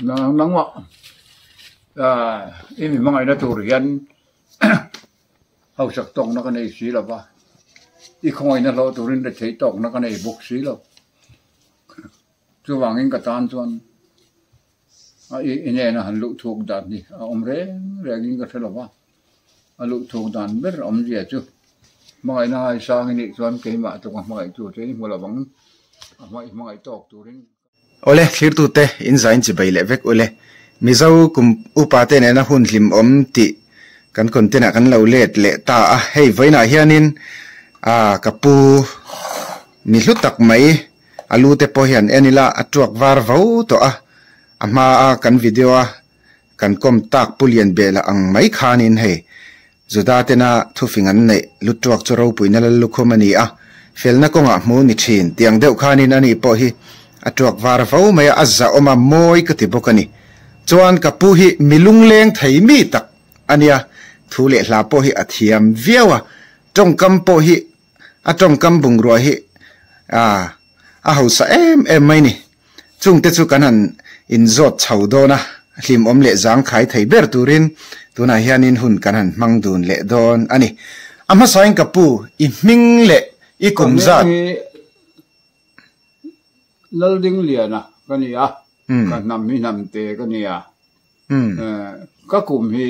Nangmah i mi hmangaihna tur hian hausak tawkna ka nei si lo va, i khawngaihna hlawh turin rethei tawkna ka nei bawk si lo. Chuvangin ka tan chuan a i nena han luh thuk dan hi a awm reng rengin ka hre lo va, a luh thuk dan ber awmzia chu hmangaihna ngaisang i nih chuan keimah tluk a hmangaih tur che i hmu lo vang, a hmangaih tawk turin. Awle, thlirtute in zain chi bai leh vek ule. Mizo kum upa te nena hun hlim awm tih kan content ah kan lo let leh ta a. Hei vawiinah hianin ah ka pu mi hlu tak mai a lu te pawh hian en ila a tuak var vo tawh a. A hma a kan video a kan kawm tak pu lian bela ang mai khanin hei Juda tena thufing an neih lutuak chu ropuina lal lukhum a ni a, felna kawngah hmu ni thin tiang deuh khanin ani pawh hi a tuak var vo mai a, a zahawm a, mawi ka ti bawk a ni. Chuan ka pu hi mi lungleng thei mi tak a nia, thu leh hla pawh hi a thiam viau a, tawngkam pawh hi a tawngkam bungrua hi a hausa em em mai ni. Chungte chu kan han inzawt chho dawn a, hlimawm leh zangkhai thei ber turin tunah hianin hun kan han hmang dun leh dawn a ni. A hmasain ka pu, i hming leh i kum zat. Ka hming hi Laldingliana ka ni a, ka hnam hi Hnamte ka ni a. Ka kum hi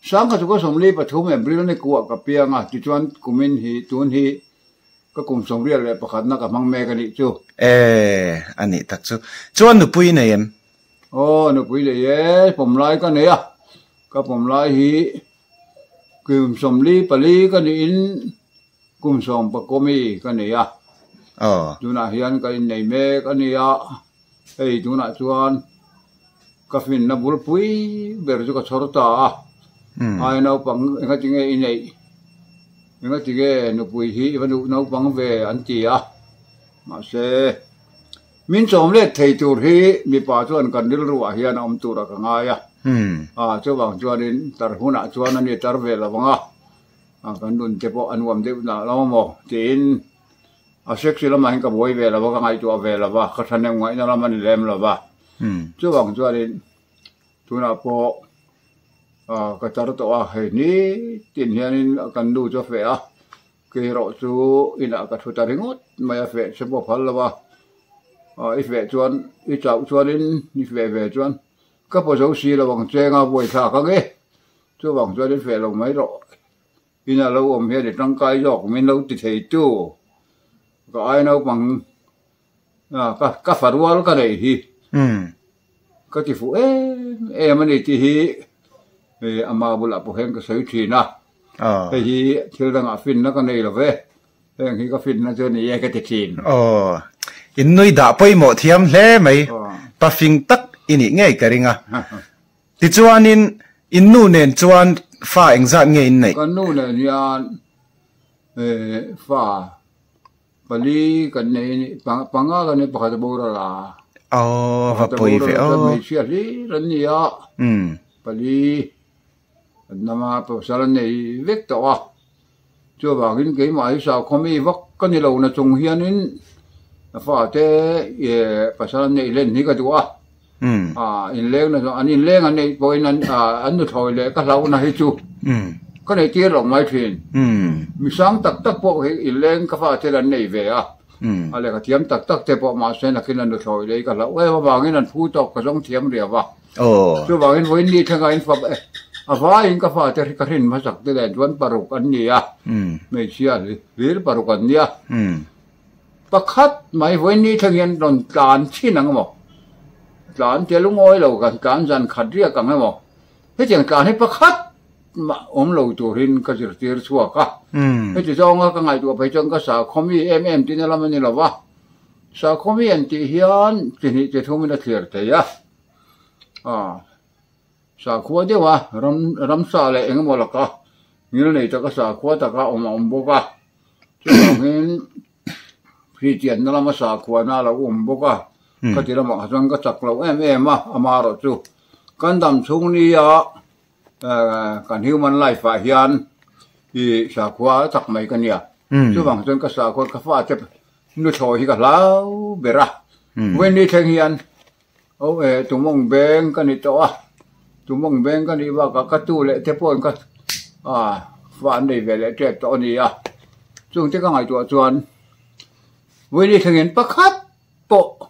1973 April ni kuah ka piang a, tichuan kumin hi tun hi Ka kum 21 na ka hmang mek a nih chu. E, a nih tak chu. Chuan nupui i nei em? Aw, nupui nei e, pawmlai ka nei a. Ka pawmlai hi kum 44 ka niin kum sawmpakua mi ka nei a. Aw. Tunah hian ka innei mek a nia. Hei tunah chuan ka finna bulpui ber chu ka chhawr ta a, ai naupang engatinge i neih, engatinge nupui hi i va duh naupang ve an ti a, mahse min chawm let thei tur hi mipa chuan kan rilruah hian a awm tur a ka ngai a, a chuvang chuanin tar hunah chuan a ni tar ve lo ang a, kan nun te pawh a nuam deuh nah lo maw tiin. A sexy lamah hian ka buai ve lo va, ka ngaihtuah ve lo va, ka thahnem ngaihna lam a ni lem lo va. Chuvang chuanin tunah pawh ka tar tawh a, hei nitin hianin kan nu chu a feh a, kei erawh chu inah ka thu ta ringawt mai a, feh che pawh a phal lo va, i feh chuan i chauh chuanin i feh ve chuan ka paw zo si lo ang che nga buaithlak ang e, chuvang chuanin feh lo mai rawh. Ina lo awm hian i tangkai zawk min lo ti thei tu ka ai naupang ka ka fa rual ka neih hi ka ti fuh em em a ni tih hi ama bulah pawh hian ka sawi thin a hei hi thil dangah finna ka nei lo ve heng hi ka finna chu a ni e ka ti thin. Aw in nui dah pawimawh thiam hle mai pafing tak i nih ngei ka ring a. Tichuanin, in nu nen chuan fa engzat nge in neih? Kan nu nen hian fa pali kan nei a ni, panga kan nei, pakhat a boral a. Aw, va pawi ve aw. Pakhat a boral a, hmeichhia hlir an ni a, pali an lam a, pasal an nei vek tawh a. Chuvangin keimah hi sakhaw mi vak ka ni lo na chung hianin a fate pasal an neih len hi ka duh a, inleng na an inleng an neih pawhin an an nuthlawi leh ka hlauhna hi chu ka neih tir lo mai thin. Misang tak tak pawh hi inleng ka fate an nei ve a, a lehkha thiam tak tak te pawh mahse nakin an nuthlawi leh hi ka hlauh em avangin an phu tawk ka zawng thiam riau a. Chuvangin vawiin ni thlengah in fap e, a vaiin ka fate ka hrin hmasak te nen chuan paruk an ni a, hmeichhia hlir paruk an nia. Pakhat mai vawiin ni thleng hian rawn tlan thin ang emaw, tlan tel ngawi lo kan tlan zan khat riak ang emaw, hetiang tlan hi pakhat mah awm lo turin ka zirtir chhuak a. Heti zawnga ka ngaihtuah phei chuan ka sakhaw mi em em tihna lam a ni lo va, sakhaw mi an tih hian chi hnih chi thumin a thlir thei a. Sakhua deuh a, ram ramsa leh eng emaw laka ngil nei taka sakhua taka awm a awm bawk a, chuvangin hrichianna lama sakhuana a lo awm bawk a, khati lamah kha chuan ka chak lo em em a, amaherawh chu kan dam chhung nia kan human life ah hian ih sakhua chak mai ka nia, chuvang chuan ka sakhua ka fate nuthlawi hi ka hlau ber a, vawiin ni thleng hian. Aw e, tumawng beng ka ni tawh a, tumawng beng ka nih bakah ka tu leh te pawhin ka ah fa an nei ve leh tep tawh a ni a, chungte ka ngaihtuah chuan Vawini thlengin pakhat pawh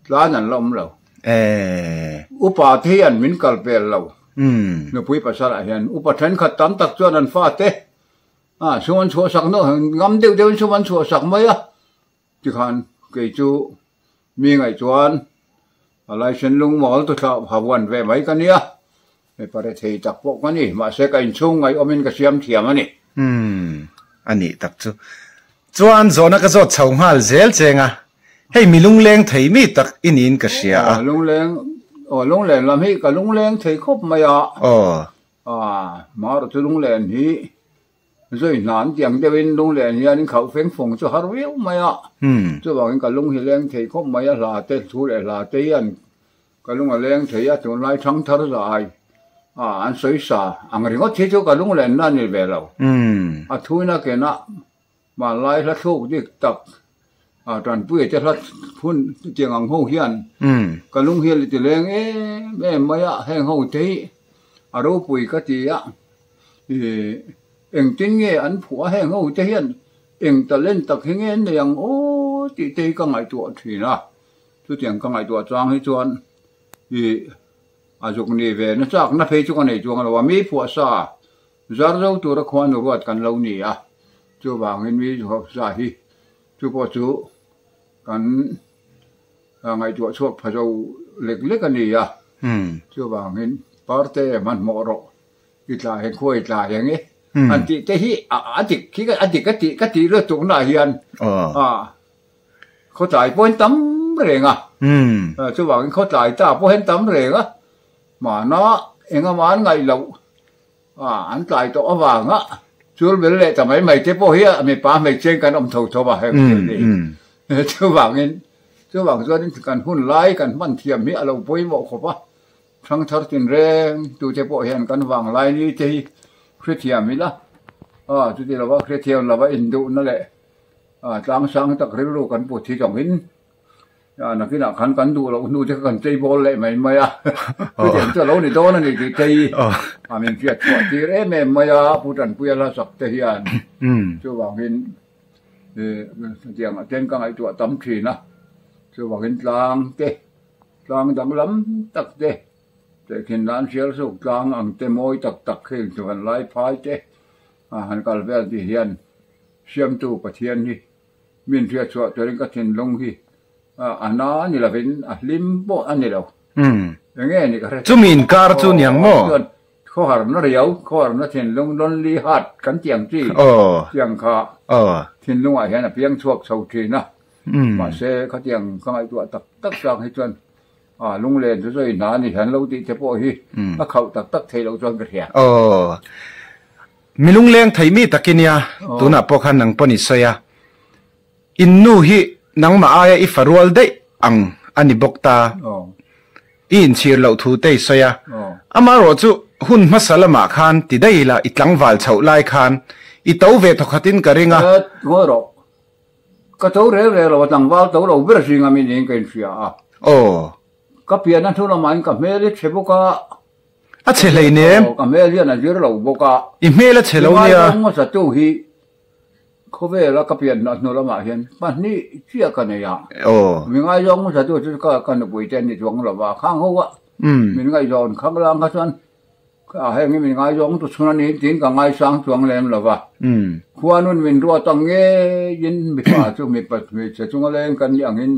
tlan an la awm lo. Upa te hian min kal pel lo. Nupui pasalah hian upa thenkhat tam tak chuan an fate ah sum an chhuahsak nawh ngam deuh deuhin sum an chhuahsak mai a. Tikhan kei chu mi ngaih chuan a laisen lungmawl tu thlah ha vuan ve mai ka nia, mipa rethei tak pawh ka ni, mahse ka inchhung ngaihawmin ka siam thiam a ni. Umm, a nih tak chu. Chuan zawhna ka zawt chho nghal zel cheng a, hei mi lungleng thei mi tak i niin ka hria a. Aw, lungleng, aw lungleng lam hi ka lungleng thei khawp mai a. Aw. Aw, marawh chu lunglen hi Zui hna an tiang deuhin lunglen hian in khauh feng fawng chu har viau mai a, chuvangin ka lung hi leng thei khawp mai a, hla te thu leh hla te hian ka lung a leng thei a, tunlai thang thar zai a an sawi sa ang ringawt hi chu ka lunglenna a ni ve lo, a thuina kena hmanlai hla thluk dik tak a tanpuia te hla hun tiang ang ho hian ka lung hi a ti leng em em mai a, heng ho te hi a ropui ka ti a. Ih, engtin nge an phuah a heng ho te hian eng talent tak hi nge an nei ang aw tih te hi ka ngaihtuah thin a, chutiang ka ngaihtuah chang hi chuan ih a zuk ni ve na chak na phei chu ka nei chuang lo a, mi phuah sa zar zo tura khuanu ruat kan lo ni a, chuvangin mi sa hi chu pawh chu kan ngaihtuah chhuak pha zo lek lek a ni a, chuvangin parte hmanhmawh rawh. I tla he khuai tla he nge an tih te hi a dik khi a dik a tih ka tih lutuk na hian a khawtlai pawhin tam reng a chuvangin khawtlai ta pawh hian tam reng a mahna engemaw an ngaih loh a an tlai tawh avanga chul bel leh ta mai mai te pawh hi a mipa hmeichhe kan awm tho tho a heng thil hi chuvangin chuvang chuan kan hun lai kan hman thiam hi a lo pawimawh khawp a. Thangthar tinreng tute pawh hian kan vanglai ni te hi hrethiam ila, a chuti lova hrethiam lova induhna leh tlangsang tak rilru kan put hi zawngin nakinah khan kan duh loh hnu te kha kan chei bawl leh mai mai a, chutiang chu a lo ni dawn a ni tih te hi a min hriat chhuah tir em em mai a, Pu Tanpuia hla sak te hian chuvangin chutiangah ten ka ngaihtuah tam thin a, chuvangin tlang te. Tlang danglam tak te, tehkhin nan hrial suk tlang ang te mawi tak tak khi chuan lai phai te a han kal vel tih hian Siamtu Pathian hi min hriat chhuah turin ka thinlung hi a na ni lovin a hlim pawh a ni lo. Eng nge ni ka hre Chumi inkar chu niang maw? Chuan khawharna riau, khawharna thinlung lonely heart kan tih ang chi tiang kha thinlungah hian a piang chhuak chho thin a. Mahse, khatiang ka ngaihtuah tak tak chang hi chuan a lunglen chu sawi hna a ni hian lo tih te pawh hi a khauh tak tak thei loh chuan ka hria. Aw, mi lungleng thei mi tak i nia, tunah pawh khan nang pawn i sawi a, in nu hi nangmah aia i fa rual daih ang a ni bawk ta, i inchhir loh thu te i sawi a, amaherawh chu hun hmasa lamah khan ti daih ila i tlangval chhoh lai khan i to ve thawkhatin ka ring a. Ngawi rawh. Ka to rel rel lo a, tlangval to lo ber zinga mi niin ka inhria a. Aw. Ka pian a hnu lamah in ka hmel hi chhe bawk a. A chhe hlei nem. Aw, ka hmel hian a zir lo bawk a. I hmel a chhe lo nia. Tingai hmasa tu hi khawvela ka pian hnu lamah hian pahnih chiah ka nei a. Aw. Mi ngaizawng hmasa tu chu ka ka nupui te an ni chuang lo va, khang ho a. Min ngaihzawn khang lang kha chuan A heng hi min ngaizawng tu chhun a ni tiin ka ngaisang chuang lem lo va. Khua nun min ruat ang ngeiin mipa chu mipa hmeichhe chunga leng kan nih angin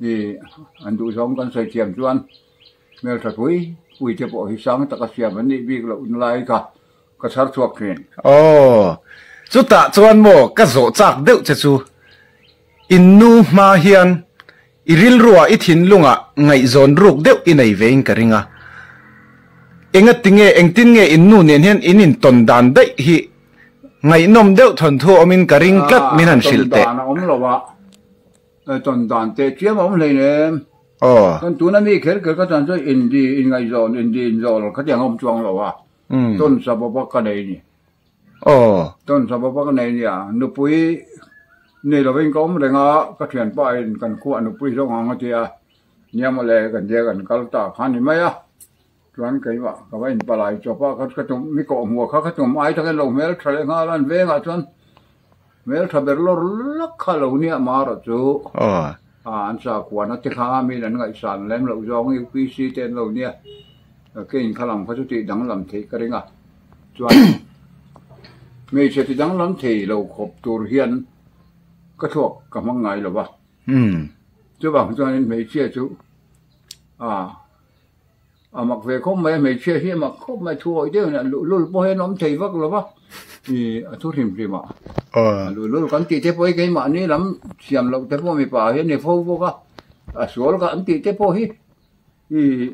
i an duhzawng kan sawi thiam chuan hmeltha pui pui te pawh hi sang taka siam an nih bik loh lai kha ka chhar chhuak thin. Aw, chutah chuan maw ka zawh chak deuh che chu in nu hma hian I rilruah i thinlungah ngaihzawn ruk deuh i nei vein ka ring a. Engatinge, engtin nge in nu nen hian in intawn dan daih hi ngaihnawm deuh thawnthu a awmin ka ring tlat min han hrilh teh. Tawn dan a awm lo a, tawn dan teh chiam a awm hleinem. Aw. Chuan tuna mi kher kher ka chan chu indi inngaihzawn, indi inzawl khatiang a awm chuang lo a, tawn sa bawk a ka nei ni. Aw. Tawn sa bawk a ka nei nia, nupui nei lovin ka awm reng a, ka thianpa in kan khuah nupui zawng ang a ti a. Nia mawle kan tia kan kal ta kha ni mai a, chuan keimah ka va inpalai chawp a, ka tum mi kawh hmuh kha ka tum ai takin lo hmel tha leh nghal a, an vengah chuan hmel tha ber lawr lak kha lo nia marawh chu an sakhuana te kha min an ngaihsan lem loh zawng UPC te an lo nia, kei in kha lam kha chu tih danglam theih ka ring a, chuan hmeichhe ti danglam thei lo khawp tur hian ka thluak ka hmang ngai lo va. Chuvang chuanin hmeichhia chu a a mak ve khawp mai a, hmeichhia hi a mak khawp mai, thu awih deuhin a luhlul pawh hian a awm thei vak lo va, ih a thu hrim hrim a, a luhlul kan tih te pawh hi keimahni lam siam loh te pawh mipa ah hian ni fo bawk a, a sual ka an tih te pawh hi ih.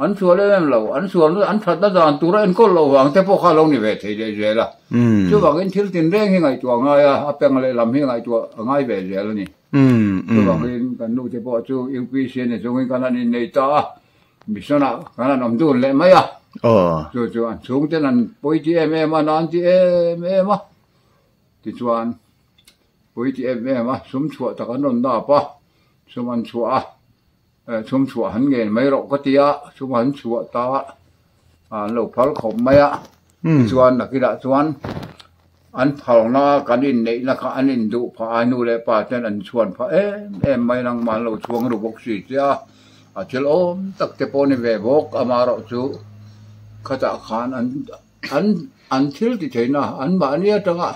An sual em em lo, an sual an thatna dan tura enkawl loh vang te pawh kha a lo ni ve thei leh zel a. Chuvangin thil tinreng hi ngaihtuah a ngai a, a peng leh lam hi ngaihtuah a ngai ve zel a ni. Chuvangin kan nu te pawh chu UPC a ni chungin kan han innei ta a, mission ah kan han awm dun leh mai a. Chu chu an chhungten an pawi ti em em a, nan ti em em a. Tichuan pawi ti em em a, sum chhuah tak an rawn nap a, sum an chhuah a. Chhum chhuah han ngen mai rawh ka ti a, chhum han chhuah ta a an lo phal khawp mai a, tichuan nakinah chuan an phalna kan inneihna kha an induh phah a, nu leh pa ten an chhuan phah em em mai nangmah an lo chhuang ru bawk si che a, a thil awm tak te pawh ni ve bawk amaherawh chu khatah khan an an an thil ti theihna anmahni atanga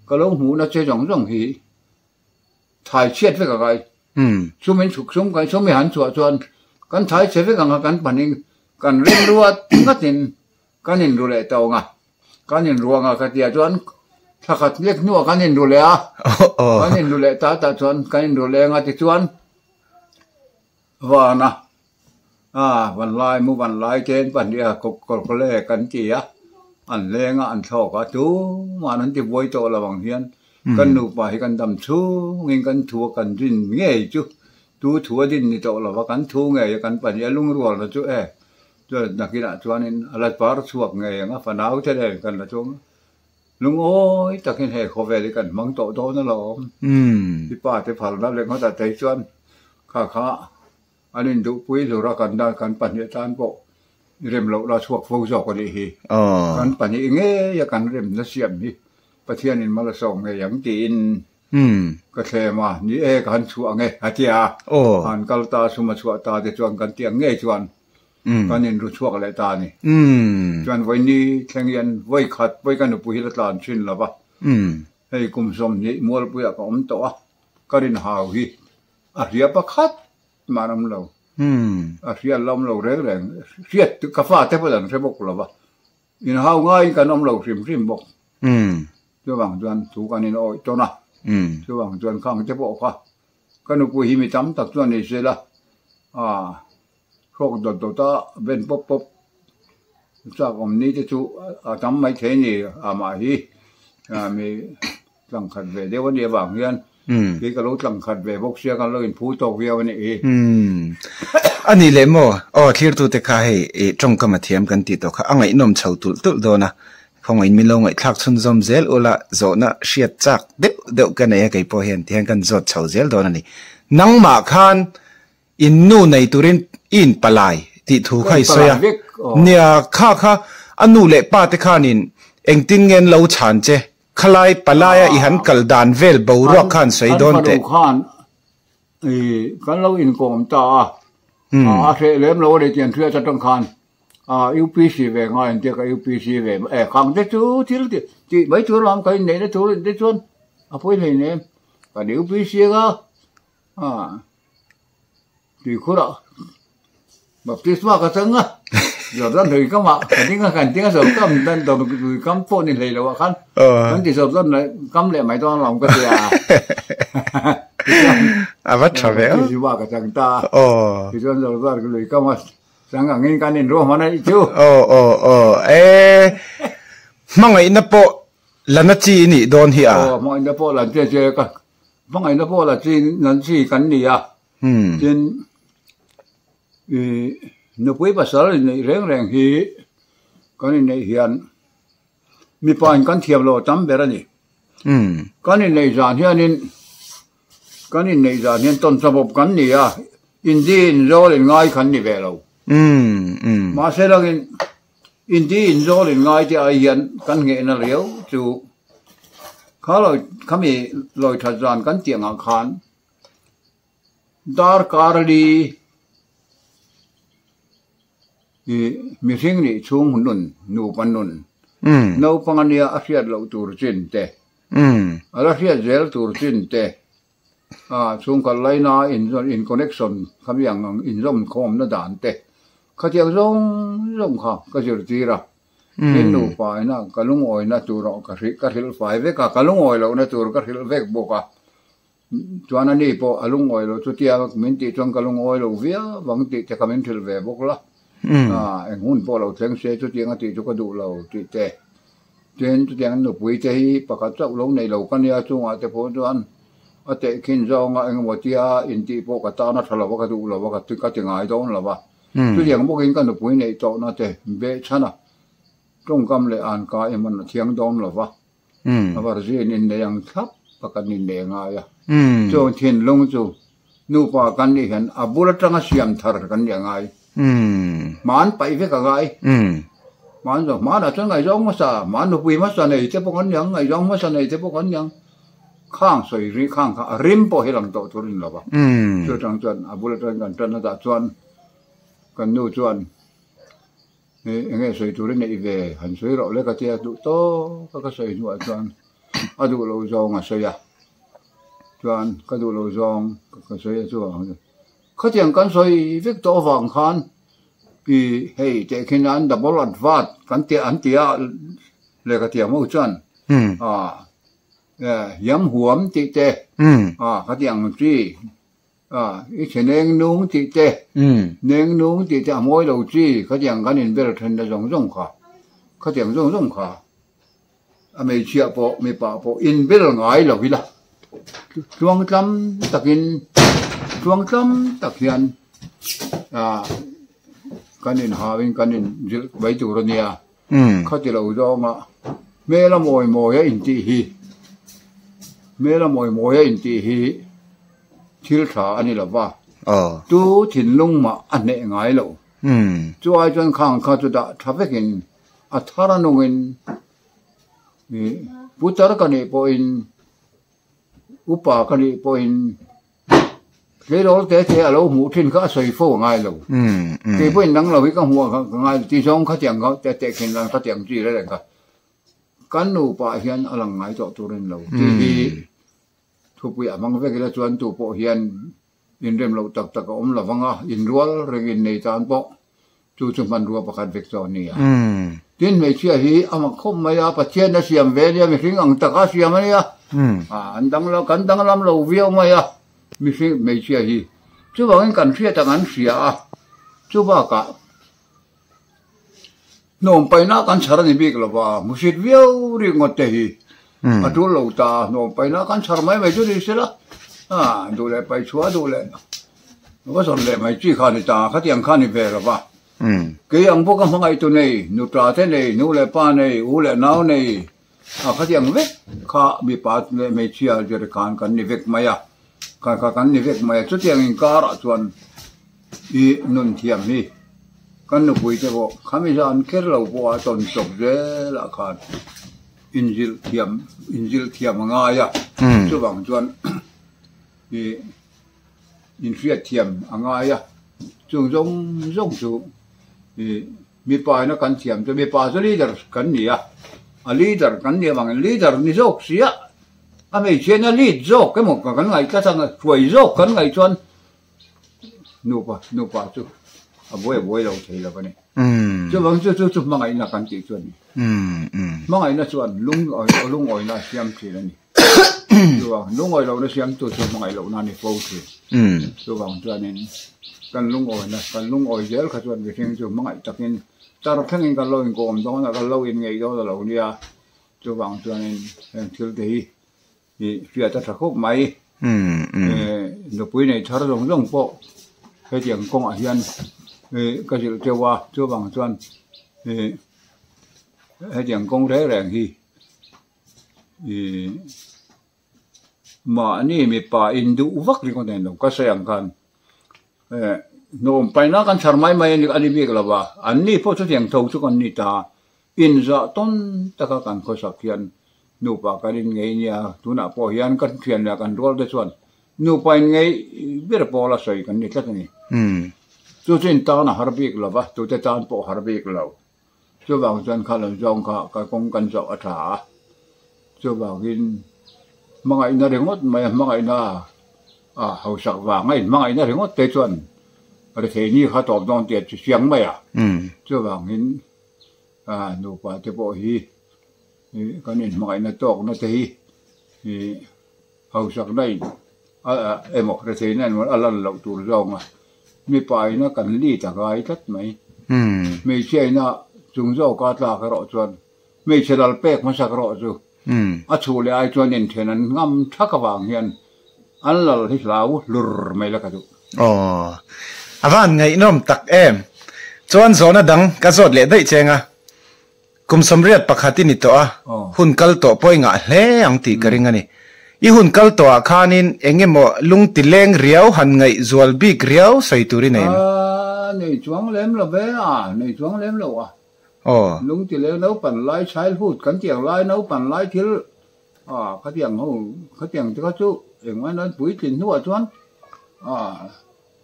ka lo hmuhna che zawng zawng hi. Thai chhiat vek a kai. Sum in chhuk sum kan sum i han chhuah chuan kan thai chhe vek ang a kan panin kan rilruat ngatin kan inru leh tawng a, kan inru ang a ka tia chuan thla khat lek hnuah kan inru leh a, kan inru leh ta tah chuan kan inru leng a tichuan vana a vanlai mu vanlai te an pahnih a kawlkawle kan ti a an leng a an thlawk a tumah an ti buai tawh lo ang hian kan nupa hi kan dam chhungin kan thu a kan rin ngei chu tu thu a din ni tawh lo va kan thu ngei a kan pahnih a lungrualna chu e chuan nakinah chuanin a la par chhuak ngei ang a fanau te nen kan la chuang a lungawi takin hei khawvel hi kan hmang tawh dawn alawm i pa te phalna leh ngawt ah te hi chuan kha kha. An induhpui hlur a kan dan kan pahnih atan pawh rem loh la chhuak fo zawk a nih hi. Kan pahnih ngei a kan remna siam hi Pathianin mal a sawm ngei ang tiin ka thlem a, ni e ka han chhuah ang e a ti a. An kal ta sum a chhuah ta te chuan kan tih ang ngei chuan kan inru chhuak leh ta a ni. Chuan vawiini thleng hian vawi khat vawi ka nupui hi la tlan thin lo va, hei kum 20 mualpuiah ka awm tawh a, ka rinhau hi A hria pakhat mah an awm lo. A hria an la awm lo reng reng. Hriat ka fate pawh an hre bawk lo va. Inhau ngaiin kan awm lo hrim hrim bawk. Chuvang chuan thu kan in awih tawn a. Chuvang chuan khang te pawh kha ka nupui hi mi tam tak chuan ni se la hrawk dawt dawt a ben pawp pawp chak awm ni te chu a tam mai thei a ni amah hi mi Tlang khat ve deuh a nih avang hian kei ka lo tlang khat ve bawk sia kan lo inphu tawk viau a nih hi. A nih leh maw? Aw thlirtute kha hei i tawngkam a thiam kan tih tawh kha a ngaihnawm chho tulh tulh dawn a, khawngaih in min lo ngaihthlak chhunzawm zel ula zawhna hriat chak deuh deuh ka nei a kei pawh hian tihian kan zawt chho zel dawn a ni. Nangmah khan In nu nei turin i in palai tih thu kha i sawi a, nia kha kha a nu leh pa te khanin engtin nge an lo chhan che, khalai palaia i han kal dan vel boruak khan sawi dawn teh. An fanu khan i kan lo inkawm ta a, a hreh lem lo a ni tih an hriat atang khan UPC ve ngai an tia ka UPC ve e khang te chu thil tih mai tur lam ka inneihna tur te chuan a pawi hleinem kan UPC anga Tuikhurah baptisma ka chang a, Jordan lui kamah ka ding a, kan ding a zo kam dan lui kam pawh ni hlei loh ah khan kan ti Jordan lui kam leh mai dawn alawm ka ti a. A va tha ve a. Baptisma ka chang ta a. Tichuan Jordan lui kam a chang angin kan inruahman a nih chu. Aw aw aw e hmangaihna pawh la na chi i nih dawn hi a. Aw hmangaihna pawh la che che ka Hmangaihna pawh la chi nan chi kan ni a, tin ih nupui pasal inneih reng reng hi kan inneih hian mipa in kan thiam lo a tam ber a ni. Kan inneih zan hianin kan inneih zan hian tawn chawp kan ni a, Inti inzawl in ngai khan ni ve lo. Mahse langin inti inzawl in ngai te ai hian kan nghehna riau chu kha lawi khami lawi that zan kan tih angah khan darkar li ih mihring nih chhung nun nupa nun naupang ania a hriat loh tur chin te a la hriat zel tur chin te. A chhungkhat laina in connection kha mi ang ang inzawm khawmna dan te khatiang zawng zawng kha ka zirtir a, tin nupa ina ka lungawina tur ka hrilh ka hrilh fai vek a, ka lungawi lohna tur ka hrilh vek bawk a, chuan ani pawh a lungawi loh chutia min tih chuan ka lungawi lo viau vang tih te kha min hrilh ve bawk la, eng hun pawh lo thleng se chutiang a tih chu ka duh lo tih te. Tin, chutiang nupui te hi pakhat chauh lo nei lo ka nia, chungah te pawh chuan a tehkhin zawnga engemaw tia intih pawh ka tan a tha lo a, ka duh lo a, ka ti ngai dawn lo a. Chutiang bawkin ka nupui neih tawhna te behchhan a, tawngkam leh anka i hman a thiang dawn lo va, a varzin innei ang thlap a kan innei ngai a. Chung thinlung chu Nupa kan nih hian a bul atanga siam thar kan nih a ngai. Hman paih vek a ngai. Hman zawng hmanah chuan ngaihzawng hmasa, hman nupui hmasa nei te pawh kan ni ang, ngaihzawng hmasa nei te pawh kan ni ang. Khang sawi ri khang kha a rim pawh hi lang tawh tur a ni lo va. Chu atang chuan a bul atangin kan tan a dah chuan kan nu chuan eng nge sawi tur i neih ve han sawi rawh le ka tia duh tawk a ka sawi hnuah chuan a duh loh zawng a sawi a. Chuan ka duh lo zawng ka sawi a chuang khatiang kan sawi vek tawh avang khan i hei tehkhin an double advert kan ti an ti a lehkha thiam ho chuan a hiam huam tih te a khatiang chi a i chhe neng nung tih te neng nung tih te a mawi lo chi khatiang kan inbel then na zawng zawng kha khatiang zawng zawng kha. A hmeichhia pawh mipa pawh inbel ngai lo ila tluangtlam takin tluangtlam tak hian ah kan inhauin kan inzilh mai tur a nia khati lo zawnga hmel a mawi mawi a intih hi hmel a mawi mawi a intih hi thil tha a ni lo va tu thinlung mah a hneh ngai lo chu ai chuan khang kha chu dah tha vekin. A thar a nungin ih putar ka nih pawhin upa ka nih pawhin tleirawl te te a lo hmuh thin kha a sawi fo a ngai lo. Kei pawhin dang lo hi ka hmuh a ka ngai lo ti zawng khatiang kha te tehkhin dan khatiang chi reng kha kan nupa hian a lang ngai tawh tur a ni lo tih hi thupui a hmang vek ila chuan tu pawh hian Inrem loh tak tak a awm lo vang a, inrual reng innei tan pawh chu chu hmanrua pakhat vek chu a ni a. Tin, hmeichhia hi a mak khawp mai a, Pathian a siam ve a nia, mihring ang taka a siam a nia. An danglam, kan danglam lo viau mai a, mihring hmeichhia hi. Chuvangin kan hriat ang an hria a, chubakah Hnawm paihna kan chhar a ni bik lo va, hmusit viau rikngawt te hi a tul lo ta, hnawm paihna kan chhar mai mai chu ni sela, a duh leh paih chhuah duh leh va zawn leh mai chi kha a ni ta, khatiang kha a ni ve lo va. Kei ang bawka hmangaihtu nei, nuta te nei, nu leh pa nei, u leh nau nei, a khatiang vek kha mipa leh hmeichhia zir khan kan ni vek mai a, kha kha kan ni vek mai a, chutiang inkarah chuan I nun thiam hi kan nupui te pawh khami zan kher lo pawh a tawn chawp zel ah khan inzilh thiam inzilh thiam a ngai a chuvang chuan i inhriat thiam a ngai a chung zawng zawng chu i mipa ina kan thiam chu mipa chu leader kan ni a a leader kan nih avangin leader ni zawk si a a hmeichhia in a lead zawk emaw kan ngaih tlat ang hruai zawk kan ngaih chuan. Nupa, nupa chu a buai a buai lo thei lo a ni. Chuvang chu chu chu hmangaihna kan tih chu a ni. Hmangaihna chuan lungawina a siam thin a ni. Chuvang lungawi lohna siamtu chu hmangaih lohna a ni fo thin. Chuvang chuanin kan lungawina, kan lungawi zel kha chuan mihring chu hmangaih takin tar thlengin kan lo inkawm dawn a, kan lo inngeih dawn a lo nia. Chuvang chuanin heng thil te hi I hriat a tha khawp mai. Nupui nei thar zawng zawng pawh hetiang kawngah hian ka zilh teuh a, chuvang chuan hetiang kawng reng reng hi mahni mipa induh vak ringawt a ni lo, ka sawi ang khan. Hnawm paihna kan chhar mai mai a ni bik lo va, an ni pawh chutiang tho chu kan ni ta. Inzah tawn taka kan khawsak hian nupa kan inngei nia, tunah pawh hian kan thian leh kan rual te chuan nupa inngei ber pawl a sawi kan ni tlat a ni. Chu chu in tan a har bik lo va, tute tan pawh a har bik lo. Chuvang chuan kha lo zawng kha ka kawng kan zawh a tha a, chuvangin hmangaihna ringawt mai a, hmangaihna a hausak vanga in hmangaihna ringawt te chuan rethei ni kha tawp dawn tih a chi chiang mai a, chuvangin nupa te pawh hi kan inhmangaihna tawkna te hi Hausakna in emaw retheihna emaw a lan loh tur zawng a, mipa ina kan lead a ngai tlat mai. Hmeichhia ina chung zawka tlak erawh chuan hmeichhe lal pek hmasak erawh chu a chhuh leh ai chuan inthen an ngam thak avang hian an lal hi hlau hlur mai la ka duh. Aw, a van ngaihnawm tak em. Chuan zawhna dang ka zawt leh daih cheng a. Kum 81 i ni tawh a, hun kal tawh pawh i ngah hle ang tih ka ring a ni. I hun kal tawhah khanin eng emaw lung ti leng riau han ngaih zual bik riau sawi tur i nei em? Aaa, nei chuang lem lo ve a, nei chuang lem lo a. Lung ti leng naupan lai childhood kan tiang lai naupan lai thil a khatiang ho khatiang te kha chu engmah nan puitlin hnuah chuan a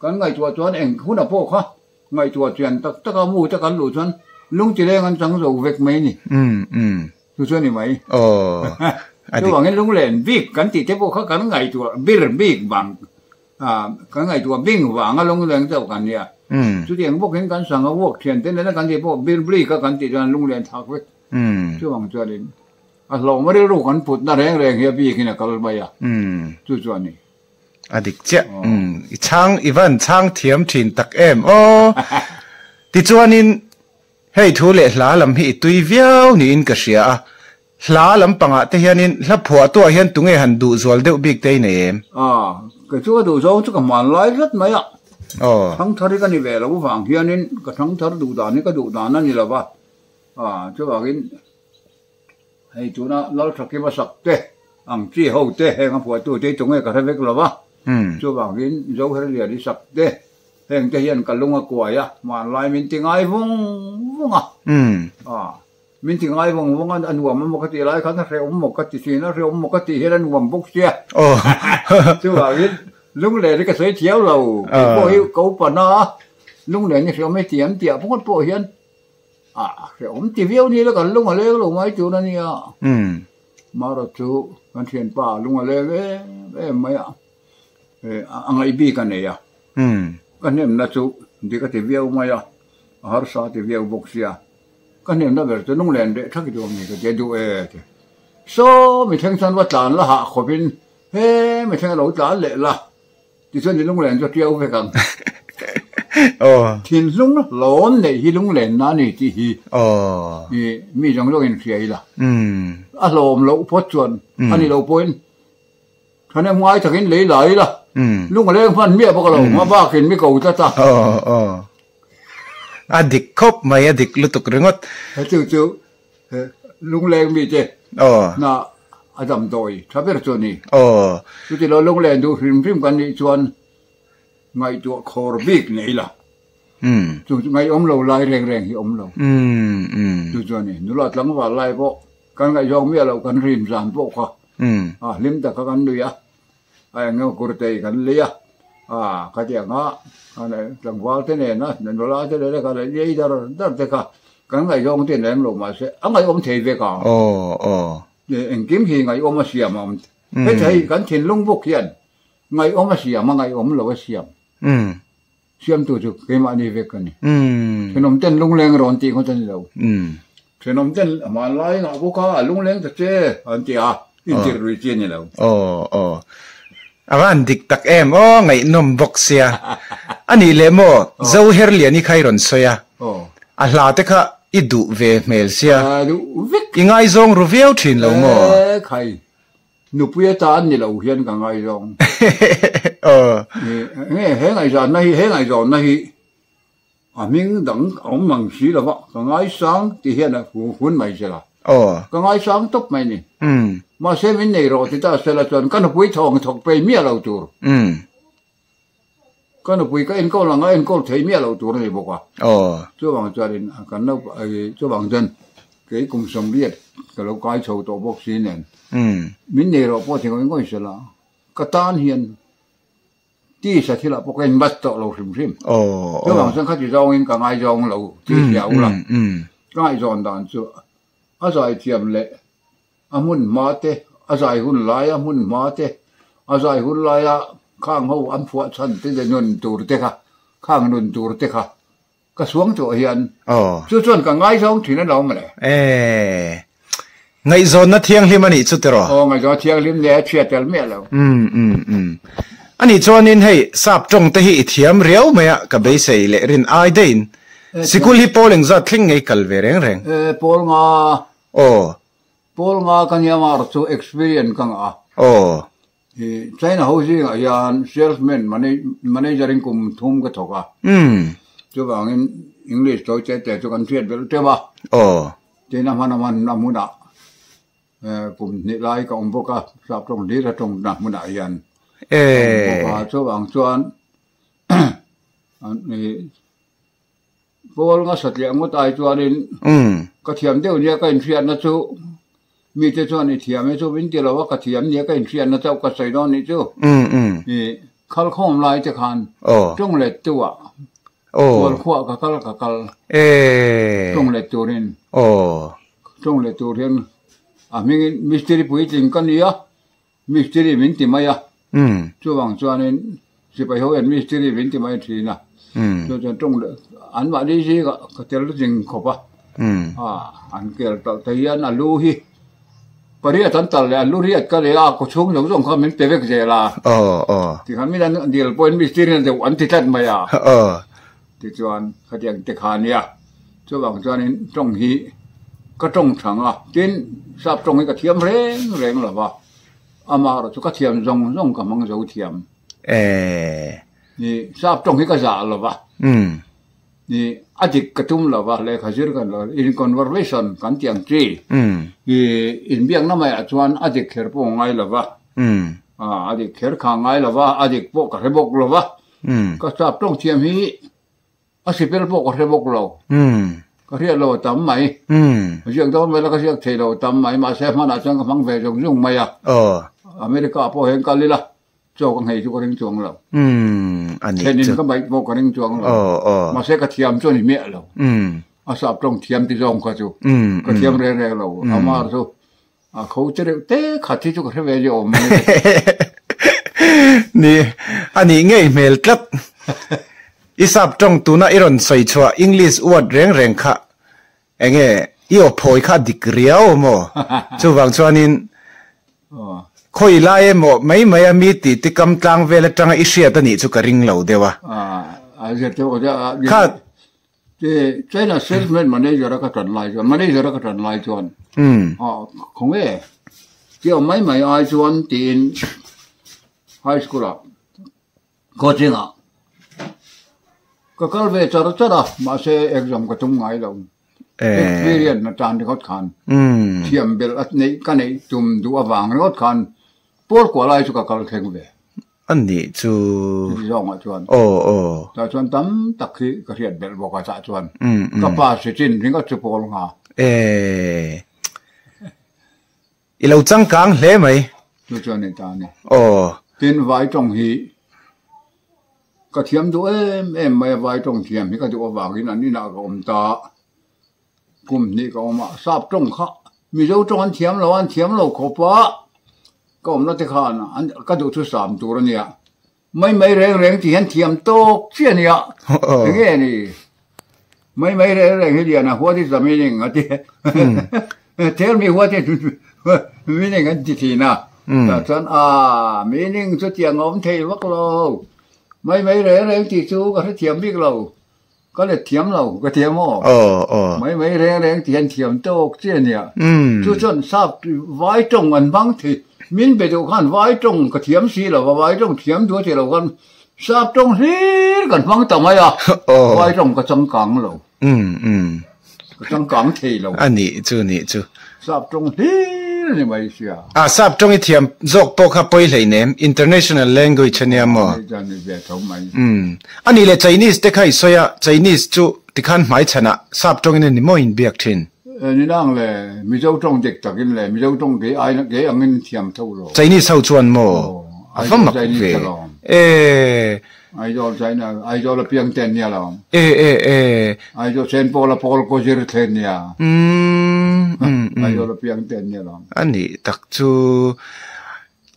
Kan ngaihtuah chuan eng hunah pawh kha ngaihtuah chian tak tak a mu te kan luh chuan lungtileng an chang zo vek mai ni. Chu chu a ni mai. Chuvangin lunglen bik kan tih te pawh kha kan ngaihtuah bir bik vang kan ngaihtuah bing vanga lungleng chauh kan nia. Chutiang bawkin kan sanga vuak thian te nena kan tih pawh bir bik a kan tih chuan lunglen thak vek. Chuvang chuanin a hlawm rilru kan putna reng reng hi a bikin a kal mai a. Chu chu a ni. A dik chiah. Umm i chhang i van chhang thiam thin tak em aw. Tichuanin hei thu leh hla lam hi i tui viau niin ka hria a. Hla lampangah te hianin hla phuahtuah hian tunge han duh zual deuh bik te i nei em? A, kei chu ka duh zawng chu ka hman lai tlat mai a. Thangthar hi ka ni ve lo vang hianin ka thangthar duh dan hi ka duh dan a ni lo va. A, chuvangin. Hei tuna Lalthakima sak te ang chi ho te heng a phuahtu te hi tunge ka hre vek lo va, chuvangin Zoherliani sak te heng te hian ka lung a kuai a, hmanlai min ti ngai vung vung a, min ti ngai vung vung a, a nuam emaw ka tih lai khan a hrehawm maw ka ti thin a, hrehawm maw ka tih hian a nuam bawk sia, chuvangin lunglen hi ka sawi thiam lo, kei pawh hi ka upa na a, lunglen hi hrehawm heti an tih ah pawh pawh hian A hrehawm ti viau ni la kan lung a leng lo mai tur a nia. Marawt chu kan thianpa lung a leng em em mai a, a ngaih bik a nei a. Ka hnemna chu dik a ti viau mai a, a harsa a ti viau bawk sia. Ka hnemna ber chu lunglen reh thak i duh ang ni ka ti a, duh e ti. Saw mi thleng chuan va tlan la hah khawpin he mi thleng a lo tlan leh la. Tichuan i lunglen chu a tiau vek ang. Thinlung hlawn neih hi lunglenna a ni tih hi mi zawng zawng in hria ila. A hlawm loh phawt chuan a ni lo pawhin thahnem ngai takin lei la ila. Lung a leng hman miah bawk a lo, hma bakin mi ko tlat a. A dik khawp mai, a dik lutuk ringawt. Chu chu Lungleng mite hna a damdawi tha ber chu a ni. Chuti lo lungleng duh hrim hrim kan nih chuan ngaihtuah khawr bik nei la. Chu chu ngaihawm lo lai reng reng hi awm lo. Chu chu a ni. Nula tlangval lai pawh kan ngaihzawng miah loh kan rin zan pawh kha hlim taka kan nui a. A eng emaw kurtei kan lei a, a khatiang a tlangval te nena nula te nena kha lei dar dar te kha kan ngaihzawng te lem lo mahse a ngaihawm thei vek a. Engkim hi ngaihawm a siam a awm heti hei kan thinlung bawk hian ngaihawm a siam a ngaihawm lo a siam. Siamtu chu keimahni vek a ni. Thenawm ten lungleng rawn tih ngawt a ni lo. Thenawm ten hmanlai ngah bawk a, lungleng ta che an ti a, intirh lui chi a ni lo. Aw aw. A van dik tak em aw, ngaihnawm bawk sia. A nih leh maw, Zoherliani kha i rawn sawi a, a hla te kha i duh ve hmel sia. I ngaizawng ru viau thin lo maw? Khai. Nupui atan ni lo hian ka ngaizawng. Nge he ngaihzanna hi, he ngaihzawnna hi a hming dang a awm mang si lo va, ka ngaisang ti hian a hun mai sela. Ka ngaisang tawp mai ni. Mahse min nei rawh ti ta sela chuan ka nupui thawng thawk pei miah lo tur. Ka nupui ka enkawl ang a, enkawl thei miah lo tur a ni bawk a. Chuvang chuanin kan naupang chuvang chuan kei kum 80 ka lo kai chho tawh bawk si nen min nei rawh pawh thing ngawih sela ka tan hian tisa thilah pawh ka inbat tawh lo hrim hrim. Chuvang chuan khati zawngin ka ngaizawng lo tih hria ula ka ngaihzawn dan chu a zaithiam leh A hmun hma te, a zai hun laia hmun hma te, a zai hun laia khang ho an phuah chhan te leh nun tur te kha, khang nun tur te kha ka suang tawh hian chu chuan ka ngaizawng thin a lo mawle. Eeh. Ngaihzawnna thianghlim a nih chu tiraw? Aw, ngaihzawnna thianghlim nia a chhia tel miah lo. Umm umm umm. A nih chuanin hei sap tawng te hi i thiam riau mai a, ka beisei leh rin ai daihin. Sikul hi pawl engzat thleng ngei kal ve reng reng? Eeh, pawl nga. Aw. Pawl nga ka nia mar chu experience ka ngah a. Aw. I China ho zingah hian salesman manager in kum thum ka thawk a. Umm. Chuvangin English tawi te te chu kan hriat belh teuh a. Aw. Tin a hman a hman a hmunah kum hnih lai ka awm bawk a, sap tawng hlir a tawng na hmunah hian ka awm bawk a. Chuvang chuan i Pawl nga satliah ngawt ai chuanin ka thiam deuh nia ka inhriatna chu mite chuan i thiam e chu min ti lo a, ka thiam nia ka inhriatna chauh ka sawi dawn nih chu. I khalkhawm lai te khan tawng let tu ah kual khuah ka kal ka kal tawng let turin tawng let tur hian a hmingin mistiri puitling ka ni a. Mistiri min ti mai a, chuvang chuanin sipai ho hian mistiri min ti mai thin a, chu chuan tawng leh anmahni zingah ka tel zing khawp a, an kel talh te hian a lu hi pariat an talh leh a lu riat ka leh a kaw chhung zawng zawng kha min pe vek zel a, tikhan min an dil pawhin mistiri deuh an ti tlat mai a, tichuan khatiang te kha a nia, chuvang chuanin tawng hi ka tawng thang a, tin sap tawng hi ka thiam reng reng lo va. Amah erawh chu ka thiam zawng zawng ka hmang zo thiam. Ni sap tawng hi ka zah lo va. Ni a dik ka tum lo va, lehkha zir kan lo in conversation kan tih ang chi. Ni inbiakna maiah chuan a dik kher pawh ngai lo va. A dik kher kha ngai lo va, a dik pawh ka hre bawk lo va. Ka sap tawng thiam hi A sipel pawh ka hre bawk lo. Ka hriat lo a tam mai. Ziak dawn mai la ka ziak thei lo a tam mai. Mahse hmanah chuan ka hmang ve zung zung mai a. America ah pawh hian kal ila chaw ka nghei chu ka ring chuang lo. Thlenin ka baih pawh ka ring chuang lo. Mahse ka thiam chu a ni miah lo. A sap tawng thiam ti zawng kha chu ka thiam reng reng lo. Amar chu A kho che reuh te khat hi chu ka hre ve zia awm mai. Ni, a nih ngei hmel tlat. I sap tawng tuna i rawn sawi chhuah English word reng reng kha enge i aw phawi kha a dik riau maw? Chuvang chuanin khawi lai emaw mai mai a mi tih tikam tlang vel atanga i hriat a nih chu ka ring lo deuh a. Kha China salesman manager a ka tan lai chuan manager a ka tan lai chuan khawnge chiau mai mai ai chuan tiin high school ah coaching ah ka kal ve char char a mahse exam ka tum ngai lo experience na tan ringawt khan thiam belh a neih ka neih tum duh avang ringawt khan pawl kuah lai chu ka kal thleng ve. A nih chu. Chuti zawngah chuan. Aw aw. Tah chuan tam tak hi ka hriat belh bawk a tah chuan. Ka pa si chin ringawt chu pawl nga. Eeh. I lo changkang hle mai. Chu chuan ni ta a ni. Aw. Tin vai tawng hi ka thiam duh em em mai a, vai tawng thiam hi ka duh avangin an inah ka awm ta. Kum hnih ka awm a, sap tawng kha Mizo tawng an thiam lo a, an thiam lo khawp a, ka awmna te khan an ka duh chu sam tur a nia, mai mai reng reng tih hian thiam tawk chiah a nia, enge a ni, mai mai reng reng hi lian a, what is the meaning a ti, tell me what is meaning an ti thin a, tah chuan a meaning chu tiang a awm thei vak lo, mai mai reng reng tih chu ka hrethiam bik lo. Ka let thiam lo, ka thiam aw. Aw, aw. Mai mai reng reng ti hian thiam tawk chi a nia. Chu chuan sap vai tawng an hmang thei. Min be duh khan vai tawng ka thiam si lo va, vai tawng thiam duh a ti lo khan sap tawng hlir kan hmang ta mai a. Vai tawng ka changkang lo. Ka changkang thei lo. A nih chu, nih chu. Sap tawng hlir. hlir a ni mai sia. A sap tawng i thiam zawk pawh kha pawi hleinem, international language a nia maw? Hei chuan ni ve tho mai. Umm. A nih leh Chinese te kha i sawi a, Chinese chu tikhan hmaichhanah sap tawngin a ni maw in biak thin? Ni nang le, Mizo tawng dik takin le, Mizo tawng kei ai kei angin thiam tho lo. Chinese ho chuan maw? A va mak ve. E. Aizawl China, Aizawl a piang ten nia lo. E e e. Aizawl Saint Paul a Paul ko zir thlen nia. Mm mm mm. Aizawl a piang ten nia lo. A nih tak chu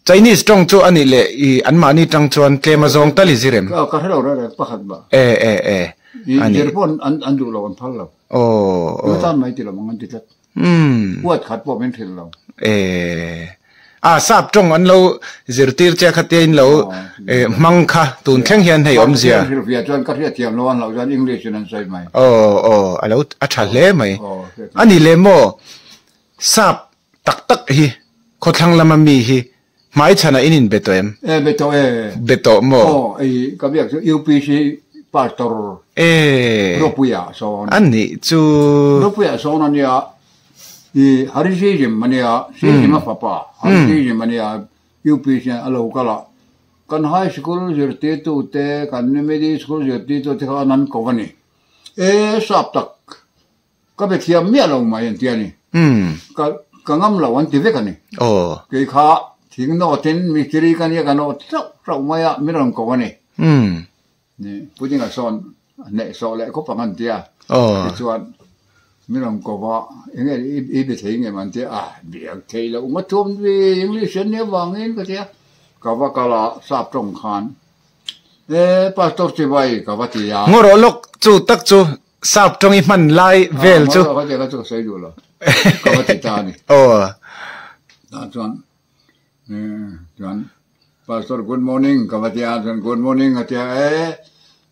Chinese tawng chu a nih leh i anmahni tang chuan tlem a zawng tal i zir em? Ka hre lo reng reng pakhat ba. E e e. I zir pawh an an duh lo an phal lo. Aw aw. Eng atan mai ti lo ang an ti tlat. Umm. Huat khat pawh min hrilh lo. Eh. A sap tawng an lo zirtir che kha tia in lo hmang kha tun thleng hian hei awmzia. Hrilh hrilh chuan ka hriatthiam lo an lo chuan English in an sawi mai. Aw aw a lo a tha hle mai. A ni le maw sap tak tak hi khawthlang lama mi hi hmaichhanah in in be tawh em? E be tawh e. Be tawh maw? Aw ei ka biak chu UPC pastor E. Ropuia sawn. A nih chu. Ropuia sawn a nia i Harisism a nia Sism a fapa Harisism a nia UPC a lo kal a kan high school zirtirtu te kan middle school zirtirtu te khan an ko a ni. E sap tak Ka be thiam miah lo mai an ti a ni. Ka ka ngam lo an ti vek a ni. Kei kha thing nawtin mistiri ka nia ka nawt hrauh hrauh mai a, min rawn ko a ni. Ni Pudinga sawn a hneh sawh leh khawp ang an ti a. Tichuan min rawn ko va, eng nge i be thei ngem an ti a, biak thei loh nga thuam ve English an nia vangin ka ti a. Ka va kal a sap tawng khan, E Pastor Chibai ka va ti a. Ngawrawh lawk chu tak chu Sap tawng i hman lai vel chu. Ka ti chu ka sawi duh lo. Ka va ti ta a ni. Aw. Tah chuan chuan Pastor good morning ka va ti a chuan good morning a ti a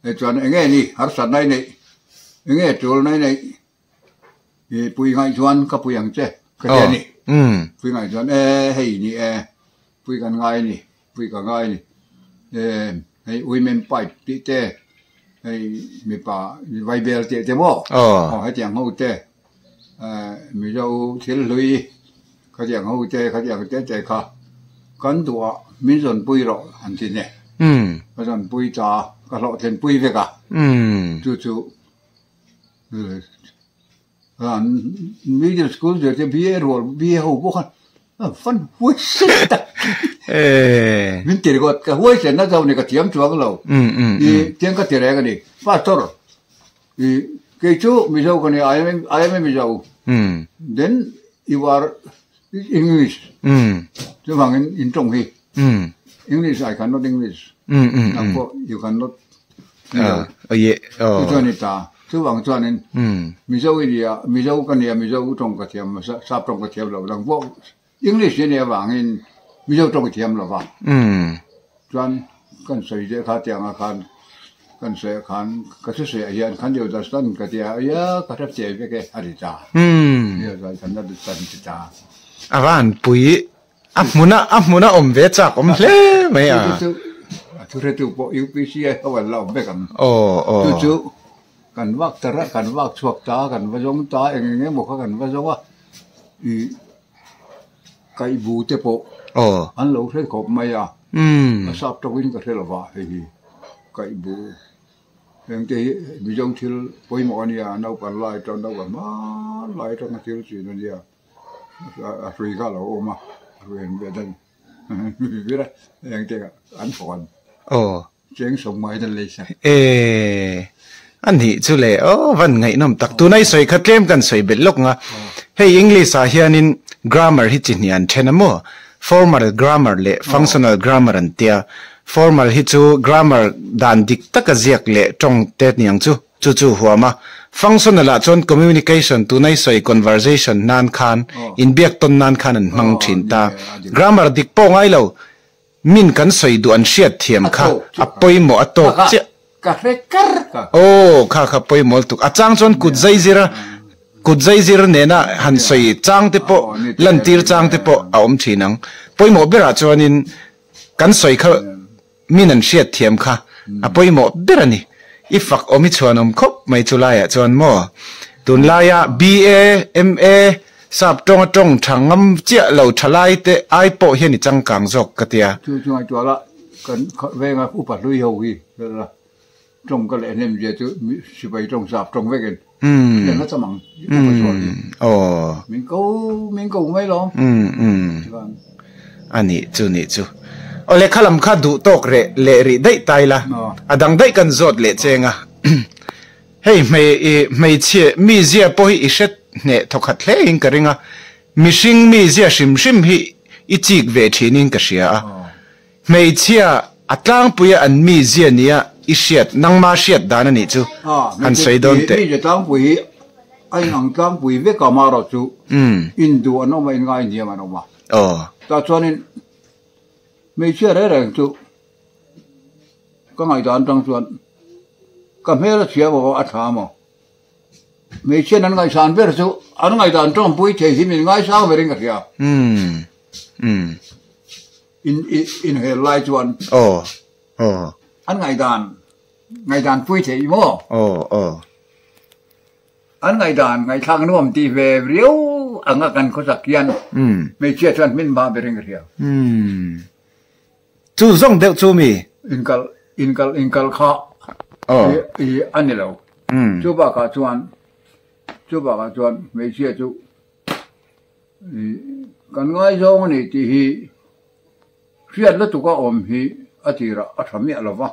e chuan eng nge ni harsatna i neih eng nge tulna i neih i pui ngaih chuan ka pui ang che ka ti a ni. Pui ngaih chuan e hei ni e pui kan ngai a ni. Pui ka ngai a ni. Hei women pipe tih te, hei mipa vaibel tih te maw? Aw hetiang ho te, Mizo thil hlui khatiang ho te, khatiang te te kha kan duh a, min zawnpui rawh an ti nen. Ka zawnpui ta a, ka hlawhtlinpui vek a. Chu chu An middle school zir te BA rual BA ho pawh khan an fan huaisen tak min ti ringawt ka huaisen na zo ni ka thiam chuang lo i tiang ka ti reng a ni pastor i kei chu mizo ka ni I am I am a mizo then you are English chuvangin in tawng hi English I cannot English nang pawh you cannot Mizo chu chuan i ta chuvang chuanin Mizo i nia Mizo ka nia Mizo tawng ka thiam sap tawng ka thiam lo nang pawh English i nih avangin Mizo tawng i thiam lo va chuan kan sawi leh kha tianga khan kan sawi ah khan ka thusawi ah hian khan deuh dastan ka tia ia ka hre chiai vek e a ti ta khan dastan ti ta. A van pui A hmuna a hmuna awm ve chak awm hle mai a. Chu chu a thuhretu pawh UPC a ho an la awm vek ang. Aw aw. Chu chu kan vak ta rah kan vak chhuak ta kan va zawng ta eng eng emaw kha kan va zawng a i kaihbu te pawh aw an lo hre khawp mai a. A sap tawkin ka hre lo va hei hi kaihbu engte hi Mizo thil pawimawh a nia naupang lai atang naupang hmanlai atanga thil chin a nia. A hrui kha a lo awm a, a hrui an bet a ni. Vir a, eng te an hawn. Aw. Cheng sawm ngai in an lei sak. E, a nih chu le, aw van ngaihnawm tak. Tuna i sawi kha tlem kan sawi belh lawk nga. Hei English ah hianin grammar hi chi hnih an then a maw? Formal grammar leh functional grammar an tia. Formal hi chu grammar dan dik taka ziak leh tawng te niang chu. Chu chu huam a, functional ah chuan communication tuna i sawi conversation nan khan, inbiak tawn nan khan an hmang thin ta. Grammar dik pawh ngai lo, min kan sawi duh an hriat thiam kha a pawimawh a tawk chiah. Aw, kha kha pawimawh lutuk. A chang chuan kut zai zir a, kut zai zir nena han sawi chang te pawh, lantir chang te pawh a awm thin ang. Pawimawh berah chuanin kan sawi kha Min an hriat thiam kha a pawimawh ber a ni. I fak awm i chhuanawm khawp mai chu laiah chuan maw? Tunlaia BA, MA, Sap tawnga tawng tha ngam chiah lo thalai te ai pawh hian i changkang zawk ka tia. Chu chu ngaihtuah la, kan venga upa hlui ho hi la tawng ka leh hnem zia chu sipai tawng sap tawng vekin hriat nasa mang upa zual hi. Min ko min ko mai lawm. A nih chu nih chu. Awle kha lam kha duh tawk reh leh rih daih tai la, a dang daih kan zawt leh cheng a. Hei hmeichhia mizia pawh hi i hre hneh thawkhat hle in ka ring a, mihring mizia hrim hrim hi i chik ve thin in ka hria a. Hmeichhia a tlangpuia an mizia nia i hriat, nangma hriat dan a nih chu han sawi dawn teh. Mizia tlangpui hi a inang tlangpui vek a, amaherawhchu induh an awm a, inngaihniam an awm a. Tah chuanin hmeichhia reng reng chu Ka ngaihdan atang chuan ka hmel a chhia maw a tha maw? Hmeichhian an ngaihsan ber chu an ngaihdan tawngpui thei hi min ngaisang berin ka hria. In inhel lai chuan an ngaihdan ngaihdan pui thei maw? An ngaihdan ngaihthlak nuam tih ve riau anga kan khawsak hian hmeichhia chuan hmin hma berin ka hria. Chu zawng deuh chu mi? Inkal, inkal, inkal kha i a ni lo. Chu bakah chuan, chu bakah chuan hmeichhia chu i kan ngaizawng a ni tih hi hriat lutuk a awm hi a tirah a tha miah lo va.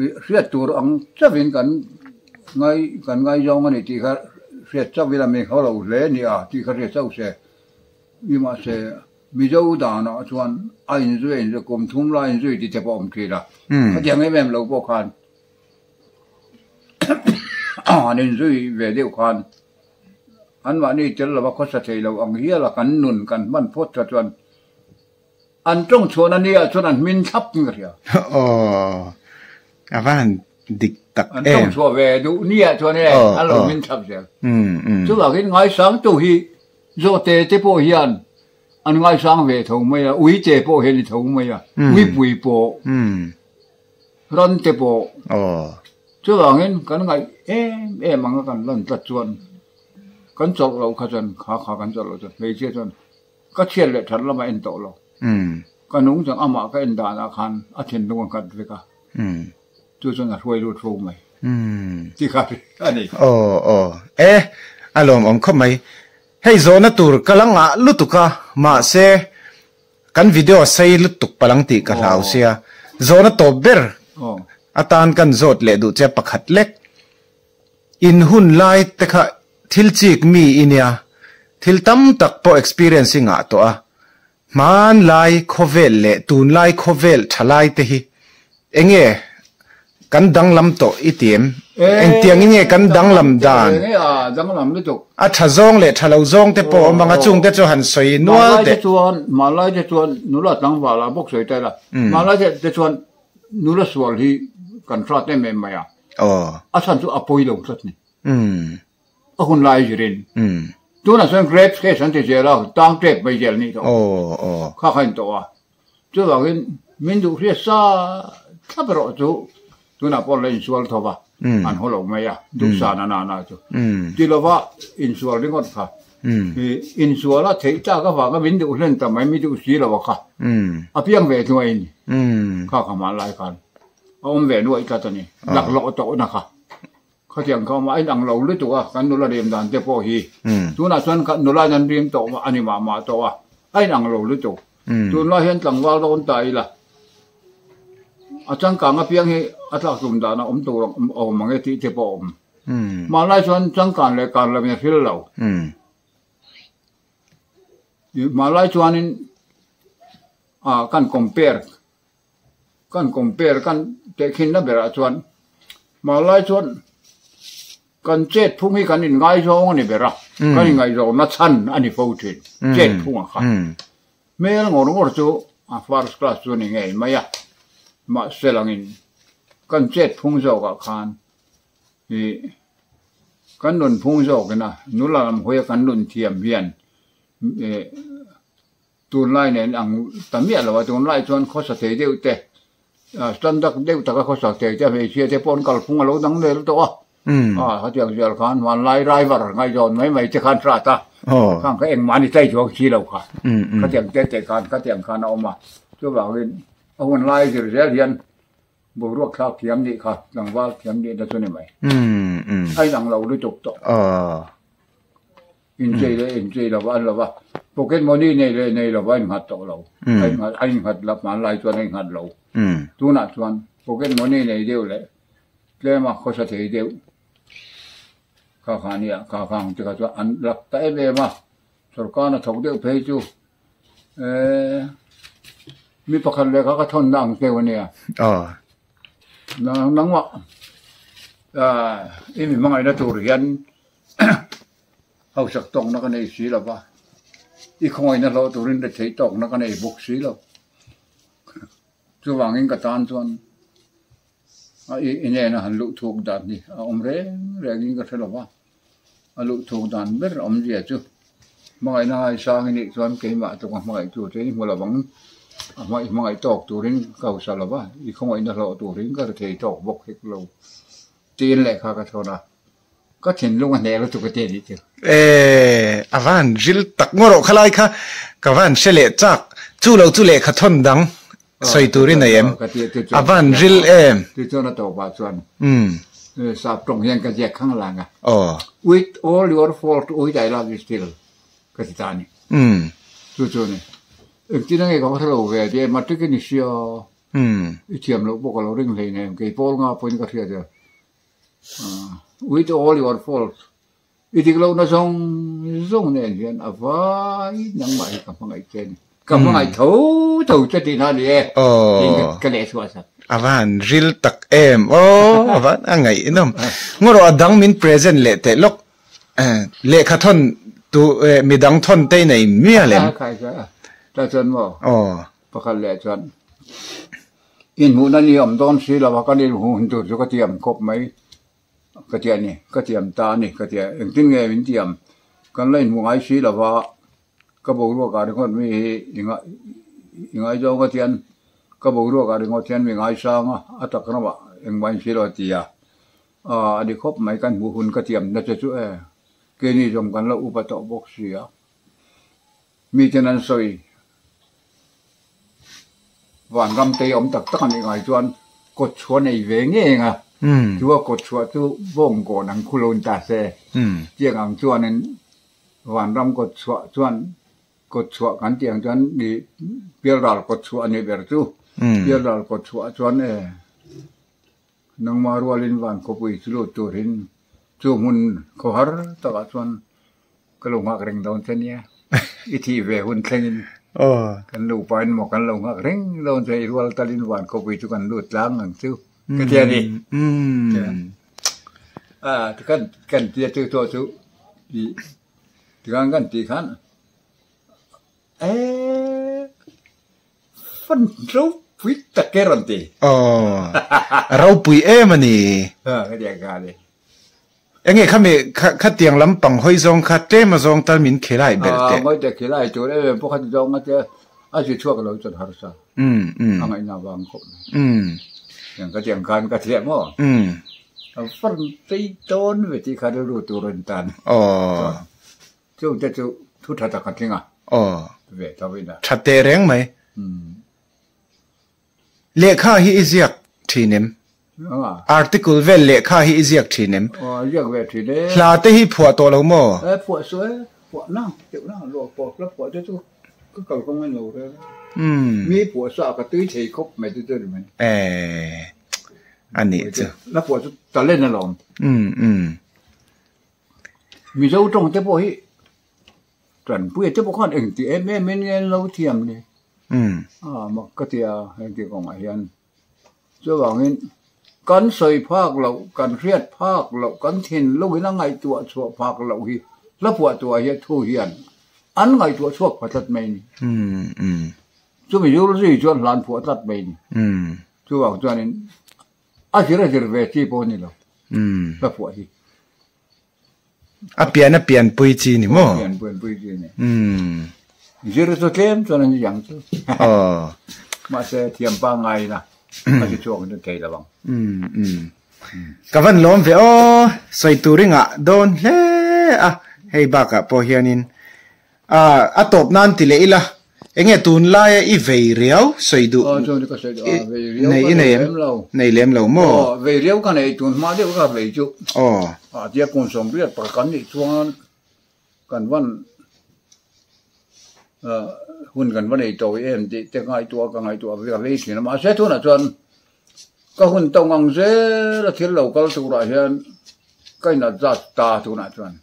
I hriat tur ang chauhin kan ngai, kan ngaizawng a ni tih kha hriat chauh ila mi kho lo hle a ni a tih kha hriat chauh se. Ni mahse. Mizo danah chuan a inzui a inzui, kum thum lai inzui tih te pawh a awm thin a. Khatiang em em lo pawh khan an inzui ve deuh khan anmahni tel lova khawsa thei lo ang hial a kan nun kan hman phawt kha chuan an tawng chhuahna nia chuan an hmin thlap in ka hria. Aw, a va han dik tak em. An tawng chhuah ve duh nia chuan e an lo hmin thlap zel. Chuvangin ngaisangtu hi Zawhte te pawh hian an ngaisang ve tho mai a, uite pawh hian i tho mai a, uipui pawh, ran te pawh. Chuvangin kan ngaih em em anga kan lan tlat chuan kan chawlh loh kha chuan kha kha kan chawlh loh chuan hmeichhia chuan ka chhiat leh that lamah en tawh lo. Ka nung chuan amah ka en danah khan a thinlung a nghat vek a, chu chuan a hruai lut fo mai ti kha a ni. Aw aw e, a lawmawm khawp mai. Hei zawhna tur ka la ngah lutuk a, mahse kan video sei lutuk palang tih ka hlau sia. Zawhna tawp ber atan kan zawt leh duh che pakhat lek. In hun lai te kha thil chik mi i nia, thil tam tak pawh experience i ngah tawh a, Hmanlai khawvel leh tunlai khawvel thalai te hi enge kan danglam tawh i ti em? Engtiang in nge kan danglam dan? A tha zawng leh tha lo zawng te pawh a awm ang a, chung te chu han sawi nual teh. Hmanlai te chuan nula tlangval ah bawk sawi ta ila, hmanlai te chuan nula sual hi kan hrat em em mai a, a chhan chu a pawi lo tlat ni. A hun lai zirin. Tunah chuan grapes case an ti zel a, tang tep mai zel nih tawh. Kha kha in tawh a. Chuvangin min duh hriat sa thlap erawh chu tunah pawh la insual tho va, an haw lo mai a, duhsan a nana chu. Ti lova insual ringawt kha. Insual a theih tak avanga min duh hlen ta mai, mi duh si lo a kha. A piang ve hnuaiin kha kha hmanlai khan a awm ve nuaih tlat a ni, laklawh tawhna kha. Khatiang kha awm a, a inang lo lutuk a, kan nula rim dan te pawh hi. Tunah chuan nula in an rim tawh a ni mah mah tawh a, a inang lo lutuk. Tunlai hian tlangval dawn ta ila, a changkang apiang hi a tlak tum dan a awm tur a awm ang e tih te pawh a awm. Hmanlai chuan changkan leh kar lovin a hril lo. Hmanlai chuanin kan compare Kan compare kan tehkhinna berah chuan hmanlai chuan kan chet phung hi kan inngaizawng a ni ber a, kan inngaihzawnna chhan a ni fo thin chet phunga kha. Hmel ngawr ngawr chu a first class chu a ni ngei mai a, mahse langin kan chet phung zawkah khan ih kan nun phung zawkina nula lam hawia kan nun thiam hian ih Tunlai nen ang ta miah lo a, tunlai chuan khawsa thei deuh te, standard deuh taka khawsa thei te, hmeichhia te pawh an kalphung a lo dang lel tawh a. A, khatiang zial khan hmanlai driver ngaihzawn mai mai te khan hrat a, khang kha engmah ni tlai chuang si lo kha. Khatiang te te khan khatiang khan a awm a, chuvangin a hun lai zir zel hian boruak thlak thiam nih kha tlangval thiam nih na chu ni mai. A inang lo lutuk tawh. Inchei leh inchei lo a an lo va, pocket money nei leh nei lo a innghat tawh lo. A innghat a innghat la hmanlai chuan a innghat lo. Tunah chuan pocket money nei deuh leh tlema khawsa thei deuh kha kha nia kha kha ang te kha chuan an lak ta em em a, sorkar hna thawk deuh phei chu eee mi pakhat lehkha ka thawnna ang deuh a nia. Nangmah i mi hmangaihna tur hian Hausak tawkna ka nei si lo va, i khawngaihna hlawh turin rethei tawkna ka nei bawk si lo. Chuvangin ka tan chuan a i nena han luh thuk dan hi a awm reng rengin ka hre lo va, a luh thuk dan ber awmzia chu hmangaihna ngaisang i nih chuan keimah tluk a hmangaih tur che i hmu lo vang, a hmangaih hmangaih tawk turin ka hausa lo va, i khawngaihna hlawh turin ka rethei tawk bawk hek lo tiin lehkha ka thawn a. Ka thinlung a hneh lutuk a ti a nih chu. E, a van ril tak ngaw rawh khalai kha ka van hre leh chak. Chu lo chu lehkha thawn dang sawi turin nei em? A van ril em? Tichuan a tawpah chuan sap tawng hian ka ziak khang lang a. With all your fault with I love you still ka ti ta a ni. Chu chu a ni. Engtin a nge ka va hre lo ve a ti e, matric i ni sia. I thiam loh pawh ka lo ring hleinem kei pawl nga pawhin ka hriat e. With all your faults, i dik lohna zawng zawng nen hian a vai nangmah hi ka hmangaih che a ni. Ka hmangaih tho tho che tihna a ni e, tiin ka leh chhuah sak. A van ril tak em aw, a van a ngaihnawm. Ngaw rawh a dang min present leh teh lawk, lehkha thawn tu midang thawn te i nei mial em? Khai khai a, ta chuan maw? Aw. Pakhat leh chuan inhmuhna ni awm dawn si lo a, kan inhmuh hun tur chu ka tiam khawp mai ka ti a ni, ka tiam ta a ni ka ti a, engtin nge min tiam kan la inhmuh ngai si lo va, ka boruak ah ringawt mi hi i i ngaizawng a tian ka boruak ah ringawt hian mi ngaisang a, a tak ramah engmah in si lo a ti a, aaa a ni khawp mai kan hmuh hun ka tiam na che chu e, keini zawng kan lo upa tawh bawk si a. Miten an sawi vanram te awm tak tak a nih ngai chuan kawt chhuah nei ve ngei ang a, chu a kawt chhuah chu bawngkawn ang khu lo ni ta se, tiang ang chuanin vanram kawt chhuah chuan kawt chhuah kan tih ang chuan ih pialral kawt chhuah a nih ber chu, pialral kawt chhuah chuan e nangmah rualin van khawpui chu lut turin chu hmun khawhar takah chuan Ka lo nghak reng dawn che nia. I thih ve hun thlengin kan nupa in maw kan lo nghak reng dawn che i rual talin van khawpui chu kan lut tlang ang chu ka ti a ni. A kan kan tia chu tawh chu i tikhan kan tih khan eee fan ropui tak e rawn ti. Aw ropui em a ni. Ka ti ang kha a ni. Enge khami khatiang lampang hawi zawng kha tlem a zawng tal min khilai belh teh. Ngawi teh khilai tur em em pawh khati zawng a tia a zi chhuak lo chuan harsa a ngaihna vang khawp mai. Tiang ka tiang khan ka thiam aw. A far tei tawn ve tih kha rilru tur a ni tan. Chung te chu thu tha tak a tling a. Ve tho in a. Tha teh reng mai. Lehkha hi i ziak thin em? Article vel lehkha hi i ziak thin em? Aw, ziak ve thin e. Hla te hi phuah tawh lo maw? E, phuah suh e, phuah na, deuh na, luah phuah hla phuah te chu ka kal kawng en lo reng e. Mi phuah sa ka tui thei khawp mai chu chu a ni mai. E, a nih chu. Hla phuah chu talent alawm. Mizo tawng te pawh hi Tanpuia te pawh khan engti em em in nge an lo thiam ni? A mak ka ti a, hengti kawngah hian chuvangin kan sawi phak loh, kan hriat phak loh, kan thinlungin a ngaihtuah chhuah phak loh hi hla phuahtuah hian thu hian an ngaihtuah chhuak pha tlat mai a ni. Chumi zul zui chuan hlan phuah tlat mai a ni. Chuvang chuanin a zir a zir ve chi pawh a ni lo hla phuah hi. A pian a pian pui chi ni maw? Pian pian pui chi ni. Umm. Zir chu tlem chuan an ziang chu. Aw. Mahse thiam pangngai na a ti chhuak chu thei lo ang. Umm umm. Ka van lawm ve aw, sawi tur i ngah dawn hle a, hei bakah pawh hianin a tawp nan ti leh ila, enge tunlaia i vei riau sawi duh nei i nei em? Nei lem lo maw? Aw, vei riau ka nei, tun hma deuh ka vei chu. Aw. A tia kum 80 pakhat nih chuan kan van hun kan va nei tawh em tih te ngaihtuah ka ngaihtuah ve a vei thin a mahse tunah chuan ka hun tawng ang zel a thil lo kal turah hian ka in adjust ta tunah chuan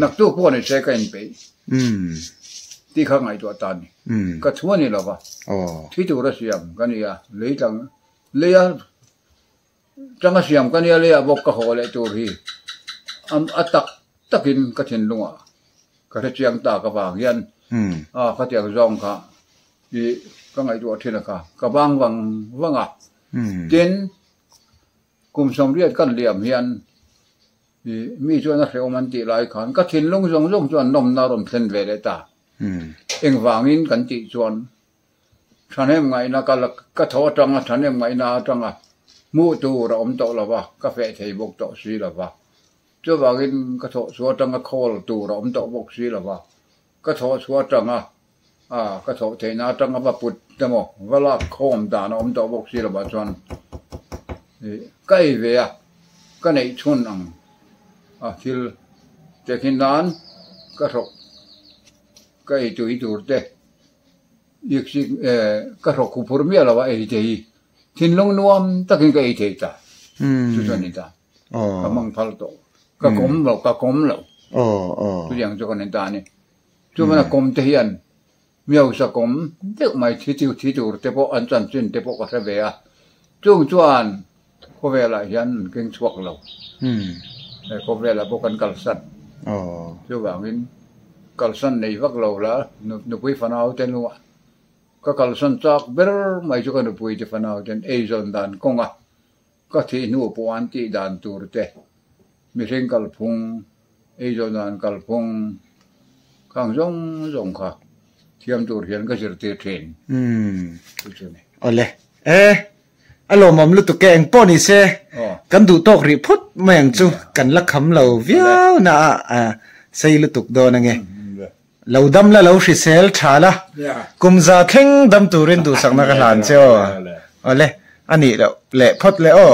naktuk pawh ni se ka inpeih tih kha ngaihtuah ta a ni ka thu a ni lo va thi tura siam ka ni a lei tlang leia Tanga siam ka nia leiah bawk ka haw leh tur hi a tak takin ka thinlungah ka hrechiang tak avang hian a khatiang zawng kha i ka ngaihtuah thin a kha ka vang vang vang a. Tin, kum 80 kan liam hian i mi chuan a hrehawm an tih lai khan ka thinlung zawng zawng chuan nawmna a rawn thlen ve leh ta. Engvangin kan tih chuan Thahnem ngaihna ka la ka tho atanga thahnem ngaihna atanga hmuh tur a awm tawh lo va, ka feh thei bawk tawh si lo va. Chuvangin ka thawh chhuah atanga khawl tur a awm tawh bawk si lo va, ka thawh chhuah atanga ah ka thawh theihna atanga va put emaw va lak khawm dan a awm tawh bawk si lo va chuan ih ka ei ve a, ka neih chhun ang a thil tehkhin nan ka hrawk ka ei tui tur te. Iksik e, ka hrawk khu phur miah lo a ei thei hi. Thinlung nuam takin ka ei thei ta. Chu chuan ni ta. Ka hmang phal tawh. Ka kawm lo, ka kawm lo. Chutiang chu ka ni ta a ni. Chuan a kawm te hian mi hausa kawm deuh mai thi thi tur te pawh an chanchin te pawh ka hre ve a. Chung chuan khawvelah hian an keng chhuak lo. He khawvelah pawh kan kalsan. Chuvangin kalsan nei vak lo la nupui fanau te hnungah ka kalsan chak ber mai chu ka nupui te fanau ten eizawn dan kawnga ka thih hnu pawh an tih dan tur te mihring kalphung eizawn dan kalphung khang zawng zawng kha thiam tur hian ka zirtir thin. Chu chu a ni. Awle. E. A lawmawm lutuk e, engpawh ni se kan duh tawk rih phut mai ang chu kan la kham lo viau na a sei lutuk dawn ange. Lo dam la lo hrisel tha la, kum za thleng dam turin duhsakna ka hlan che aw. Awle, a nih loh leh phawt le aw.